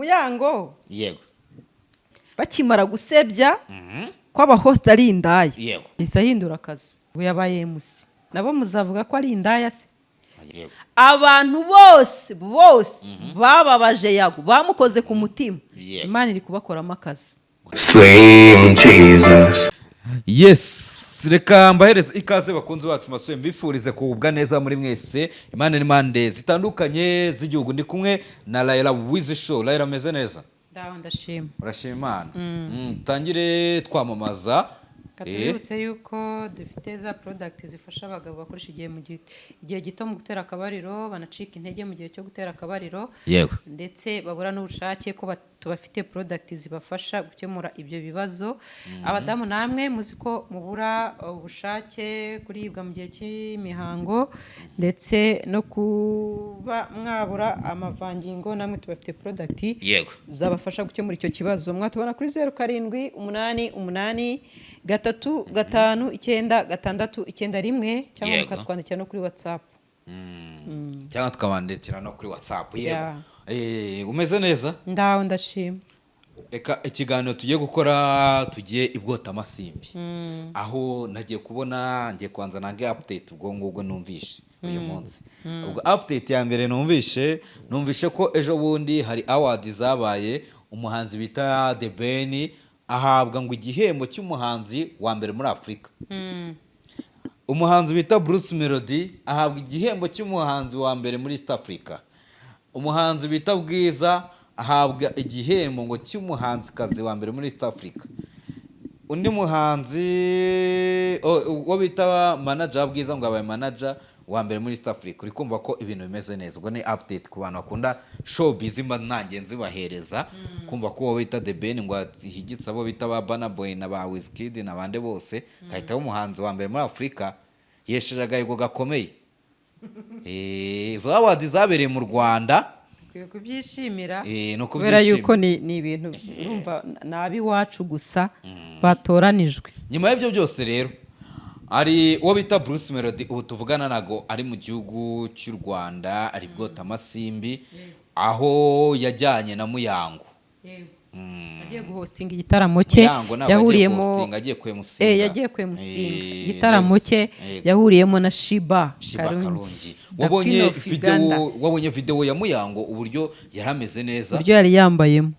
Muyango bakimara gusebya ko abahost ari indaya, yahise ahindura akazi, ubu yabaye MC. Nabo muzavuga ko ari indaya se? Yego. Abantu bose bose bababaje Yago, bamukoze ku mutima, Imana iri kubakoramo akazi. Slim Jesus. Yes, reka mbahereze ikaze, bakunzi bacu masuye, mbifurize kugubwa neza muri mwese impande n'impande zitandukanye z'igihugu. Ndi kumwe na Layla Wizi Show. Layla, ameze neza? Ndaho, ndashima. Urashima Imana. Tangire twamamaza. Tubibutse yuko dufite za product zifasha abagabo bakoresha igihe mu gihe igihe gito mu gutera akabariro, banacika intege mu gihe cyo gutera akabariro, ndetse babura n'ubushake, ko tubafite product zibafasha gukemura ibyo bibazo. Abadamu namwe muzi ko mubura ubushake, kuribwa mu gihe cy'imihango, ndetse no kuba mwabura amavangingo, namwe tubafite product zabafasha gukemura icyo kibazo. Mwatubona kuri 0788359691, cyangwa mukatwandikira no kuri WhatsApp. Cyangwa tukabandikira no kuri WhatsApp, yego. Yeah. Umeze neza? Ndaho, ndashima. Reka ikiganiro tugiye gukora, tugiye i Bwotamasimbi, aho nagiye kubona, ngiye kubanza nange update. Ubwo ngubwo numvishe uyu munsi, ubwo update ya mbere numvishe ko ejo bundi hari award zabaye, umuhanzi bita The Ben ahabwa ngo igihembo cy'umuhanzi wa mbere muri Afurika, umuhanzi bita Bruce Melody ahabwa igihembo cy'umuhanzi wa mbere muri East Africa, umuhanzi bita Bwiza ahabwa igihembo ngo cy'umuhanzikazi wa mbere muri East Africa, undi muhanzi uwo bita manager wa Bwiza ngo abaye manager wa mbere muri East Africa. Uri kumva ko ibintu bimeze neza. Ubwo ni update ku bantu bakunda showbiz, mba nanjye nzibahereza. Kumva ko uwo bita The Ben ngo higitse abo bita ba Burna Boy na ba Wizkid na bande bose, kahita umuhanzi wa mbere muri Afurika, yesheje agahigo gakomeye. Izo award zabereye mu Rwanda. Ukwiye kubyishimira, No kubera kubyishimira. yuko ni ibintu urumva ni ab'iwacu gusa batoranijwe. Nyuma y'ibyo byose rero, hari uwo bita Bruce Melody, ubu tuvugana ntago ari mu gihugu cy'u Rwanda, ari Bwotamasimbi, aho yajyanye na Muyango. Agiye guhostinga igitaramo cye. Muyango ntabwo agiye Yahuriyemo guhostinga, agiye kwemusinga. Yagiye kwemusinga igitaramo cye, yahuriyemo na Sheebah Sheebah Karungi, Karungi. the Wabonye Queen of video? Uganda. Wabonye video ya Muyango, uburyo yari ameze neza? Uburyo yari yambayemo.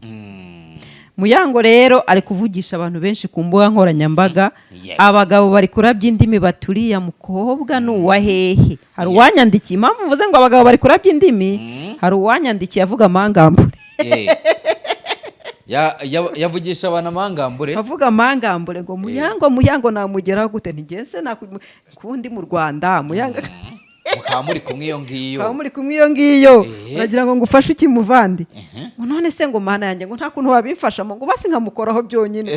Muyango rero ari kuvugisha abantu benshi ku mbuga nkoranyambaga. Abagabo bari kurabya indimi, baturiya mukobwa ni uwa hehe? Hari uwanyandikiye, impamvu mvuze ngo abagabo bari kurabya indimi, hari uwanyandikiye avuga amangambure. Yavugisha abantu amangambure. Avuga amangambure ngo Muyango, Muyango namugeraho gute? Ntigense kundi mu Rwanda Muyango Mukaba muri kumwe iyo ngiyo. Mukaba muri kumwe iyo ngiyo. Uragira ngo ngufashe iki, muvandi? Ngo none se, ngo mana yanjye, ngo nta kuntu wabimfashamo, ngo basi nkamukoraho byonyine?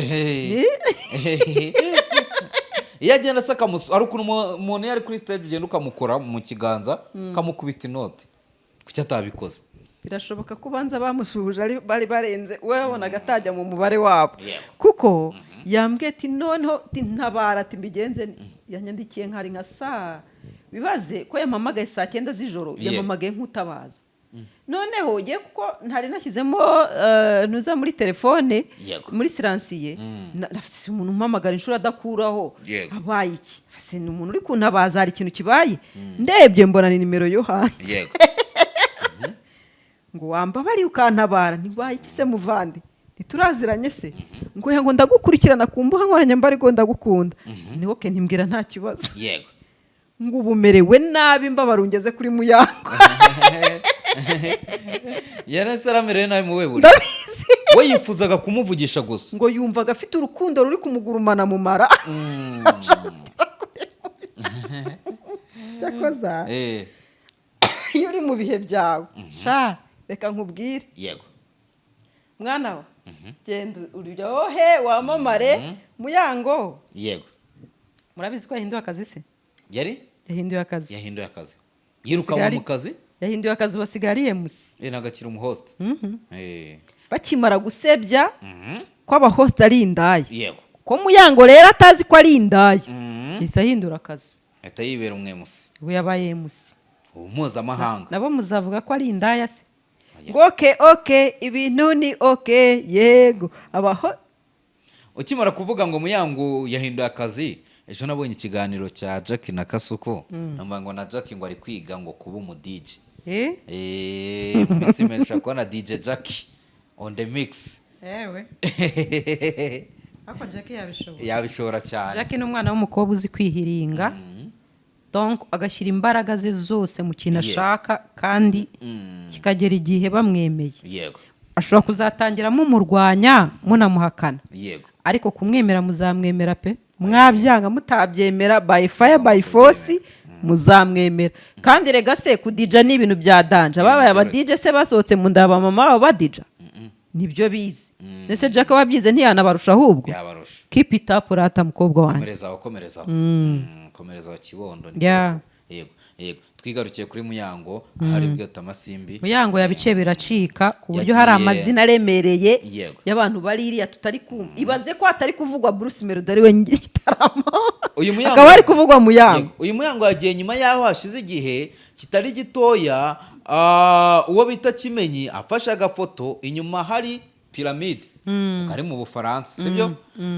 Iyo agenda se hari ukuntu umuntu iyo ari kuri stage ugenda ukamukora mu kiganza, ukamukubita inote, kuki atabikoze? Birashoboka ko ubanza bamusuhuje ari bari barenze, we wabonaga atajya mu mubare wabo, kuko yambwiye ati noneho ati ntabara, ati mbigenze nte?" Yanyandikiye nkari nka saa, bibaze ko yampamagaye saa 9 z'ijoro. Yampamagaye nk'utabaza. Noneho ngiye, kuko ntari nashyizemo ntuza muri telefone, muri silencieux. Nafise umuntu umpamagara inshuro adakuraho, abaye iki se? Ni umuntu uri kuntabaza, hari ikintu kibaye. Ndebye mbona ni nimero yo hanze. Ngo wambabariye ukantabara. Ntibaye iki se muvandi, ntituraziranye se? Ngo oya, ngo ndagukurikirana ku mbuga nkoranyambaga, ariko ndagukunda. Ni okay, ntimbwira, nta kibazo. Ngo ubu merewe nabi, mbabara ungeze kuri Muyango. Yarese aramerewe nabi mu we? Ndabizi. We yifuzaga kumuvugisha gusa. Ngo yumvaga afite urukundo ruri kumugurumana mu mara. Cyakoza iyo uri mu bihe byawe, sha, reka nkubwire. Mwana we, genda uryohe, wamamare, Muyango. Murabizi ko yahinduye akazi se? Yari Yahinduye akazi. Yahinduye akazi, yirukanwe mu kazi. Yahinduye akazi, basigaye ari MC. Ntabwo akiri umuhost. Bakimara gusebya ko abahost ari indaya, ko Muyango rero atazi ko ari indaya, yahise ahindura akazi. Ahita yibera umu MC. Ubu yabaye MC. Ubu mpuzamahanga. Nabo muzavuga ko ari indaya se? Ngo okay, ibintu ni okay, yego abaho. Ukimara kuvuga ngo Muyango yahinduye akazi, ejo nabonye ikiganiro cya Jackie na Kasuku, numva ngo na Jackie ngo ari kwiga ngo kuba umu DJ. Eh? Mu minsi mike ushobora kubona DJ Jackie on the mix. Ewe, ariko Jackie yabishobora. Yabishobora cyane. Jackie ni umwana w'umukobwa uzi kwihiringa, donc agashyira imbaraga ze zose mu kintu ashaka, kandi kikagera igihe bamwemeye. Ashobora kuzatangira mumurwanya, munamuhakana, ariko kumwemera muzamwemera pe. Mwabyanga mutabyemera, by fire by force muzamwemera. Kandi rega se kudija ni ibintu bya danger. Babaye aba DJ se basohotse mu nda ya mama babo badija? Nibyo bize. Ndetse Jack wabyize ntiyanabarusha ahubwo? Yabarusha. Keep it up rata, mukobwa wanjye. Komerezaho, komerezaho. Komerezaho kibondo. Yego, twigarukiye kuri Muyango ahari Bwotamasimbi. Muyango yabiciye biracika, ku buryo hari amazina aremereye y'abantu bari iriya tutari kumva. Ibaze ko hatari kuvugwa Bruce Melody ari we nyir'igitaramo, Uyu Muyango akaba ari kuvugwa Muyango. Yego, uyu Muyango yagiye nyuma y'aho hashize igihe kitari gitoya, uwo bita Kimenyi afashe agafoto inyuma hari piramide kari mu Bufaransa, sibyo?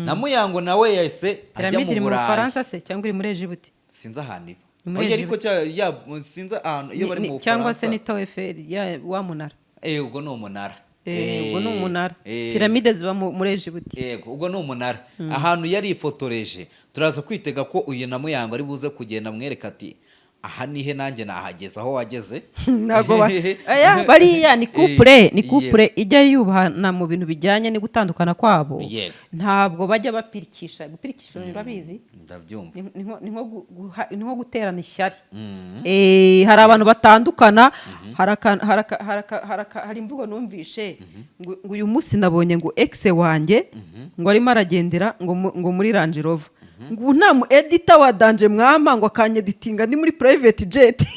Na Muyango nawe yahise ajya Piramide mu iri mu Burayi. Bufaransa se cyangwa iri muri Egibuti? Sinzi ahantu iba. Ni muri Oya, ariko Egiputa. Sinzi ahantu iyo bari mu Cyangwa se Bufaransa. ni Tour Eiffel ya wa munara? Eh, ubwo ni umunara. Ubwo ni umunara. Piramide ziba muri Egibuti. Yego, ubwo ni umunara ahantu yarifotoreje. Turaza kwitega ko uyu na Muyango ari buze kugenda amwereka ati: "Aha nihe nanjye nahageze aho wageze." Ntabwo aya bariya ni couple, ni couple ijya yubahana mu bintu bijyanye no gutandukana kwabo. Ntabwo bajya bapirikisha. Gupirikisha urabizi? Ndabyumva. Ni nko guterana ishyari. Hari abantu batandukana, hari imvugo numvishe ngo uyu munsi nabonye ngo ex wanjye ngo arimo aragendera ngo muri Range Rover, ngo ubu nta mu editor wa danger mwama ngo akanyeditinga ndi muri private jet.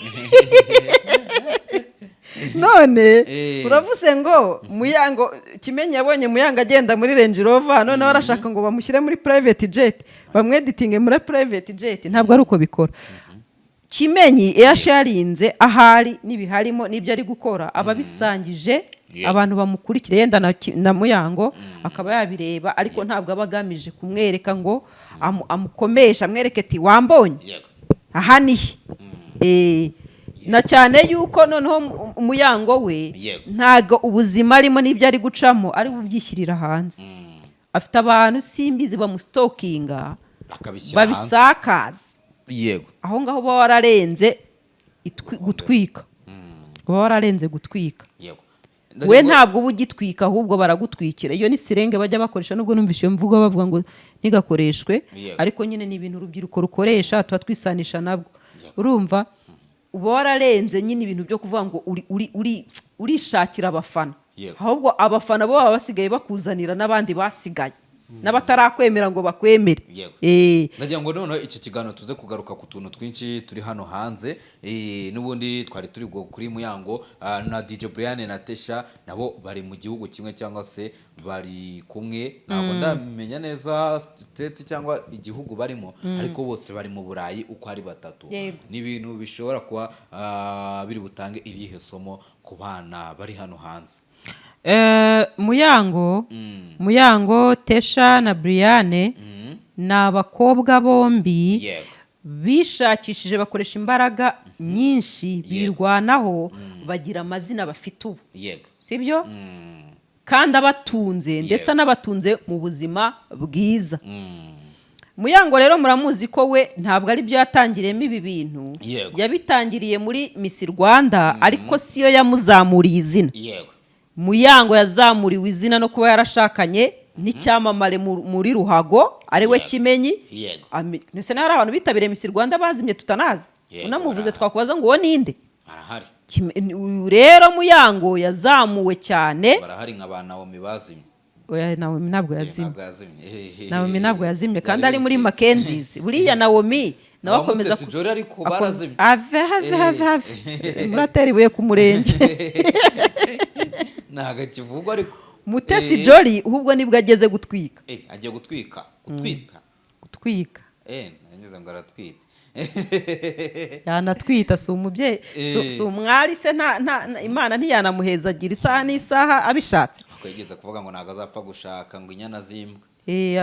None uravuze ngo Muyango, Kimenyi yabonye Muyango agenda muri Range Rover, noneho arashaka ngo bamushyire muri private jet, bamweditinge muri private jet. Ntabwo ari uko bikora. Kimenyi iyo asharinze ahari n'ibiharimo n'ibyo ari gukora, aba abisangije abantu bamukurikira, yenda na Muyango akaba yabireba, ariko ntabwo aba agamije kumwereka ngo amukomeshe, amwereke ati: "Wambonye, aha ni he?" Na cyane yuko noneho Muyango we ntabwo ubuzima arimo n'ibyo ari gucamo ari bubyishyirira hanze. Afite abantu, simbizi, bamustalkinga, akabishyira hanze. Babisakaza. Aho ngaho uba wararenze gutwika, uba wararenze gutwika. We ntabwo uba ugitwika, ahubwo baragutwikira. Iyo ni slang bajya bakoresha, nubwo numvise iyo mvugo bavuga ngo ntigakoreshwe. Ariko nyine ni ibintu urubyiruko rukoresha, tuba twisanisha nabwo. Urumva uba wararenze nyine ibintu byo kuvuga ngo uri uri uri urishakira abafana. Ahubwo abafana bo baba basigaye bakuzanira n'abandi basigaye n'abatarakwemera ngo bakwemere. Ndagira ngo noneho iki kiganiro tuze kugaruka ku tuntu twinshi turi hano hanze. N'ubundi twari turi kuri Muyango, na DJ Brian na Tesha nabo bari mu gihugu kimwe cyangwa se bari kumwe. Ntabwo ndamenya neza state cyangwa igihugu barimo, ariko bose bari mu Burayi uko ari batatu. Ni ibintu bishobora kuba biri butange irihe somo ku bana bari hano hanze? Muyango, Muyango, Tesha na Briane ni abakobwa bombi bishakishije, bakoresha imbaraga nyinshi, birwanaho, bagira amazina bafite ubu, sibyo? Kandi abatunze, ndetse anabatunze mu buzima bwiza. Muyango rero muramuzi ko we ntabwo ari byo yatangiriyemo ibi bintu. Yabitangiriye muri Miss Rwanda, ariko siyo yamuzamuriye izina. Muyango yazamuriwe izina no kuba yarashakanye n'icyamamare muri ruhago, ari we Kimenyi. Mbese hari abantu bitabiriye Miss Rwanda bazimye tutanazi? Unamuvuze Barahari. twakubaza ngo uwo ninde? Barahari. Uyu rero Muyango yazamuwe cyane. Barahari nka ba Naomi bazimye. Oya, Naomi ntabwo yazimye. Ntabwo yazimye. Naomi ntabwo yazimye kandi Byari ari muri bicitse. Makenzizi. Buriya Naomi nawe Aba akomeza Mutesi Jolly ariko barazimye. Ave, have, have, have, muratera ibuye ku murenge. Ntabwo akivugwa ariko. Mutesi Jolly ahubwo nibwo ageze gutwika. Agiye gutwika, gutwita. Gutwika. Nageze ngo aratwite. Yanatwita, si umubyeyi, si umwari se? Imana ntiyanamuhezagira isaha n'isaha abishatse? Twigeze kuvuga ngo ntabwo azapfa gushaka ngo inyana z'imbwa.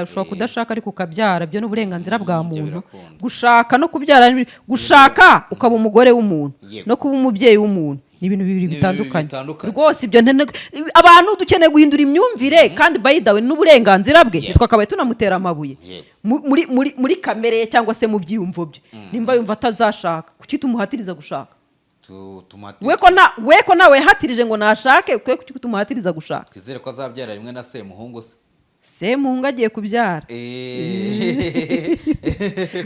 Ashobora kudashaka ariko ukabyara, byo ni uburenganzira bwa Ibyo muntu. birakunda. Gushaka no kubyara, gushaka ukaba umugore w'umuntu no kuba umubyeyi w'umuntu ni ibintu bibiri Ni ibintu bitandukanye. bitandukanye. Rwose ibyo abantu dukeneye guhindura imyumvire, kandi by the way n'uburenganzira bwe, twakabaye tunamutera amabuye. Muri kamere ye cyangwa se mu byiyumvo bye, nimba yumva atazashaka, kuki tumuhatiriza gushaka? We ko nawe yahatirije ngo nashake, kwe kuki tumuhatiriza gushaka? Twizere ko azabyara rimwe na Semuhungu se. Semuhungu agiye kubyara.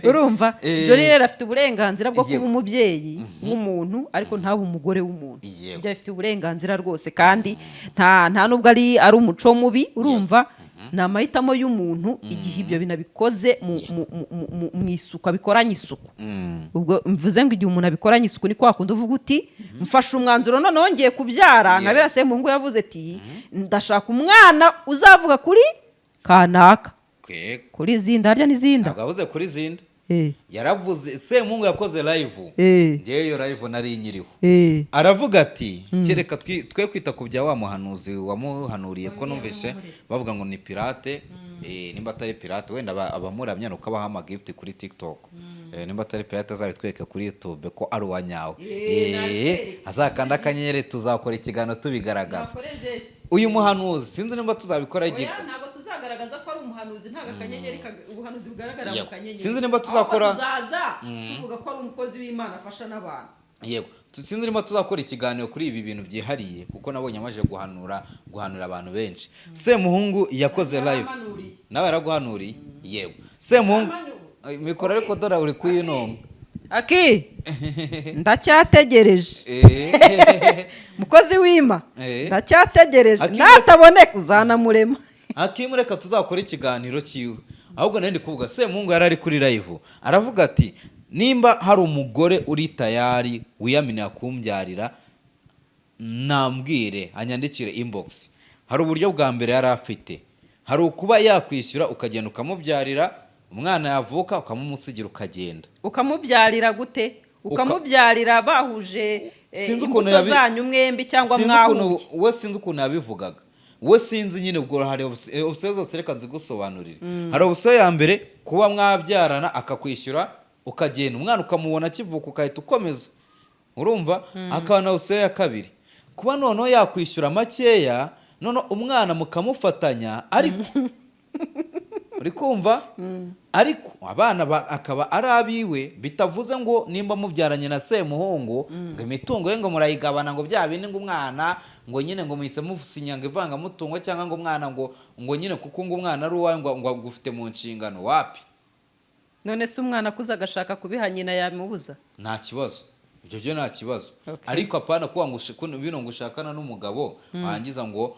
Urumva? Jolly rero afite uburenganzira bwo kuba umubyeyi w'umuntu, ariko ntabe umugore w'umuntu. Ibyo afite uburenganzira rwose, kandi nta nubwo ari umuco mubi. Urumva, ni amahitamo y'umuntu igihe ibyo bintu abikoze mu isuku, abikoranye isuku. Ubwo mvuze ngo igihe umuntu abikoranye isuku, ni kwa kundi uvuga uti: "Mfashe umwanzuro, noneho ngiye kubyara." Nka biriya Semuhungu yavuze ati: "Ndashaka umwana uzavuga kuri kanaka." Kuri Zinda, harya ni Zinda? Ntabwo yavuze kuri Zinda. Yaravuze, Semuhungu yakoze live. Ngewe iyo live nari nyiriho. Aravuga ati kereka twe kwita ku bya wa muhanuzi wamuhanuriye, ko numvise bavuga ngo ni pirate. Nimba atari pirate, wenda abamuramya ni uko abaha amagift kuri TikTok. Nimba atari pirate, azabitwereke kuri YouTube ko ari uwa nyawe. Azakanda akanyenyeri, tuzakora ikiganiro tubigaragaza. Uyu muhanuzi sinzi nimba tuzabikora igihe. Ntabwo tuzagaragaza ko ari umuhanuzi, ntabwo akanyenyeri ubuhanuzi bugaragara mu kanyenyeri. Sinzi nimba tuzakora- Ahubwo tuzaza tuvuga ko ari umukozi w'Imana afasha n'abantu. Yego. Sinzi niba tuzakora ikiganiro kuri ibi bintu byihariye, kuko nabonye amaze guhanura abantu benshi. Semuhungu yakoze live. Yarahanuriye. Nawe yaraguhanuriye. Yego, Semuhungu. Yarahanuye. Mikoro ariko dore uri kuyinonga. Aki, ndacyategereje. Mukozi w'ima, ndacyategereje. Nataboneka uzanamurema. Akimu, reka tuzakora ikiganiro cyiwe. Ahubwo nari ndi kuvuga, Semuhungu yari ari kuri live, aravuga ati: "Nimba hari umugore uri tayari wiyaminira kumbyarira, nambwire, anyandikire inbox." Hari uburyo bwa mbere yari afite: hari ukuba yakwishyura ukagenda ukamubyarira, umwana yavuka ukamumusigira ukagenda. Ukamubyarira gute? Ukamubyarira bahuje Sinzi ukuntu imbuto zanyu mwembi cyangwa Sinzi ukuntu mwahuye? We sinzi ukuntu yabivugaga. We sinzi nyine. Ubwo hari option zose, reka nzigusobanurire. Hari option ya mbere, kuba mwabyarana akakwishyura ukagenda, umwana ukamubona akivuka ukahita ukomeza. Urumva? Hakaba na option ya kabiri, kuba noneho yakwishyura makeya, noneho umwana mukamufatanya, ariko uri kumva, ariko abana akaba ari abiwe, bitavuze ngo nimba mubyaranye na Semuhungu ngo imitungo ye ngo murayigabana, ngo bya bindi ngo umwana ngo nyine ngo muhise musinya ngo ivangamutungo, cyangwa ngo umwana ngo nyine kuko ngo umwana ari uwawe ngo agufite mu nshingano. Wapi. None se umwana akuze agashaka kubiha nyina, yamubuza? Nta kibazo, ibyo byo nta kibazo. Ariko apana kuba ngo bino ngo ushakana n'umugabo wangiza ngo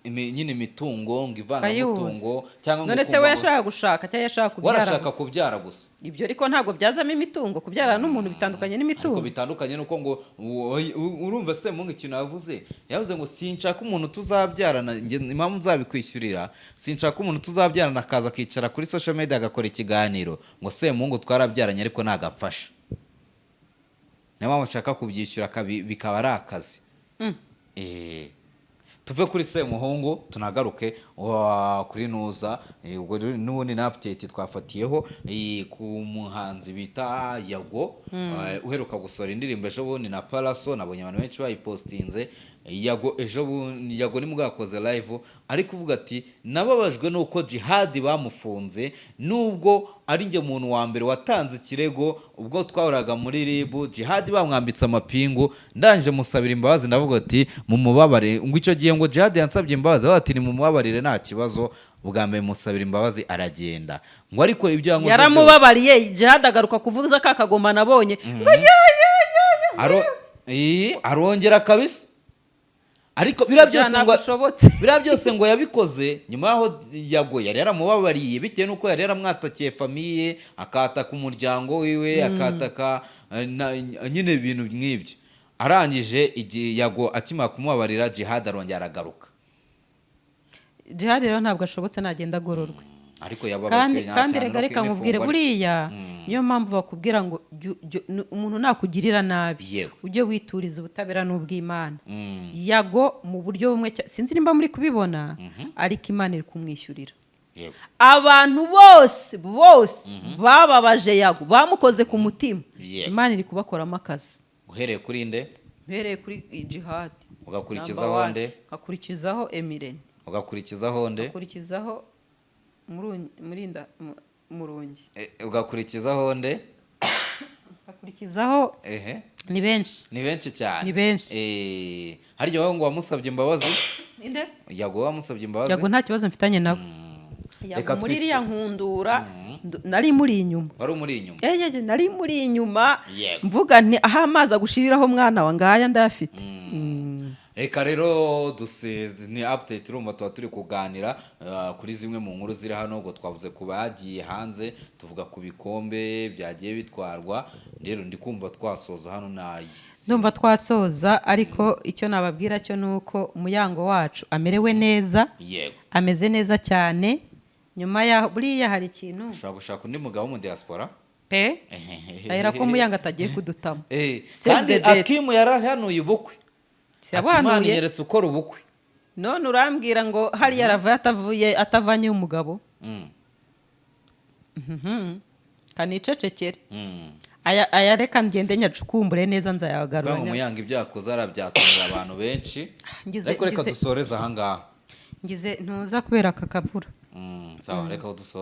nyine imitungo ngo ivangamutungo cyangwa ngo None se ukumva we ngo- yashaka gushaka cyangwa yashaka kubyara Warashaka gusa? kubyara gusa. Ibyo ariko ntabwo byazamo imitungo. Kubyarana n'umuntu bitandukanye Ariko n'imitungo. bitandukanye nuko ngo urumva Semuhungu ikintu yavuze, yavuze ngo sinshaka umuntu tuzabyarana, njye impamvu nzabikwishyurira, sinshaka umuntu tuzabyarana akaza akicara kuri social media agakora ikiganiro ngo Semuhungu twarabyaranye ariko nagapfasha. Niyo mpamvu nshaka kubyishyura bikaba ari akazi. Tuve kuri Semuhungu tunagaruke kuri nuza. Ubwo rero n'ubundi na update twafatiyeho ku muhanzi bita Yago, uheruka gusohora indirimbo ejo bundi na Paraso. Nabonye abantu benshi bayipostinze. Yago ejo bundi, Yago ni yakoze live ari kuvuga ati: "Nababajwe nuko Jihad bamufunze, nubwo ari njye muntu wa mbere watanze ikirego ubwo twahuraga muri RIB, Jihad bamwambitse amapingu, ndangije musabira imbabazi, ndavuga ati mumubabare." Ngo icyo gihe ngo Jihad yansabye imbabazi, avuga ati nimumubabarire nta kibazo. Bwa mbere musabira imbabazi aragenda, ngo ariko ibyo yankoze byose- Yaramubabariye, Jihad agaruka kuvuza ka kagoma nabonye ngo ye ye ye ye. Arongera kabisa, ariko biriya byose ngo Ntabwo ushobotse. Biriya byose ngo yabikoze nyuma y'aho Yago yari yaramubabariye, bitewe n'uko yari yaramwatakiye famille, akataka umuryango wiwe, akataka nyine ibintu nk'ibyo. Arangije, igihe Yago akimara kumubabarira, Jihad arongera aragaruka. Jihad rero ntabwo ashobotse, nagenda agororwe. Ariko yababajwe Kandi kandi cyane rega no reka nkubwire, kw'imifungwa. Buriya niyo mpamvu bakubwira ngo umuntu nakugirira nabi, ujye wituriza ubutabera n'ubw'Imana. Yago mu buryo bumwe sinzi nimba muri kubibona, ariko Imana iri kumwishyurira. Abantu bose bose bababaje Yago, bamukoze ku mutima, Imana iri kubakoramo akazi. Uhereye kuri nde? Mpereye kuri Jihadi. Ugakurikizaho Number one. nde? Nkakurikizaho Emirene. Ugakurikizaho nde? Nkakurikizaho Murinda Murungi. Ugakurikizaho nde? Nkakurikizaho ni benshi. Ni benshi cyane. Ni benshi. Harya wowe ngo wamusabye imbabazi? Inde? Yago wamusabye imbabazi? Yago nta kibazo mfitanye nawe. Yago Reka muri iriya nkundura nari muri inyuma. Wari umuri inyuma. Nari muri inyuma. Mvuga nti aho amazi agushiriraho mwana wa, ngaya ndayafite. Reka rero dusize ni update. Urumva tuba turi kuganira kuri zimwe mu nkuru ziri hano. Ubwo twavuze ku bagiye hanze, tuvuga ku bikombe byagiye bitwarwa. Rero ndi kumva twasoza hano na Ndumva twasoza, ariko icyo nababwira cyo ni uko Muyango wacu amerewe neza. Ameze neza cyane nyuma ya buriya hari ikintu. Ushobora gushaka undi mugabo wo mu diaspora. Pe, ahera ko Muyango atagiye kudutama. Save Kandi the date. Akimu yarahanuye ubukwe. Ati, Imana Siyabahanuye. inyeretse ukora ubukwe. None urambwira ngo hariya aravayo atavuye, atavanye umugabo? Kanicecekere. Aya reka ngende nyacukumbure neza, nzayagarura. Kugira ngo Muyango ibyo yakoze arabyatunga abantu benshi. Ariko reka dusoreze ahangaha. Ngize ntuza kubera aka kavura. Sawa, reka dusoze.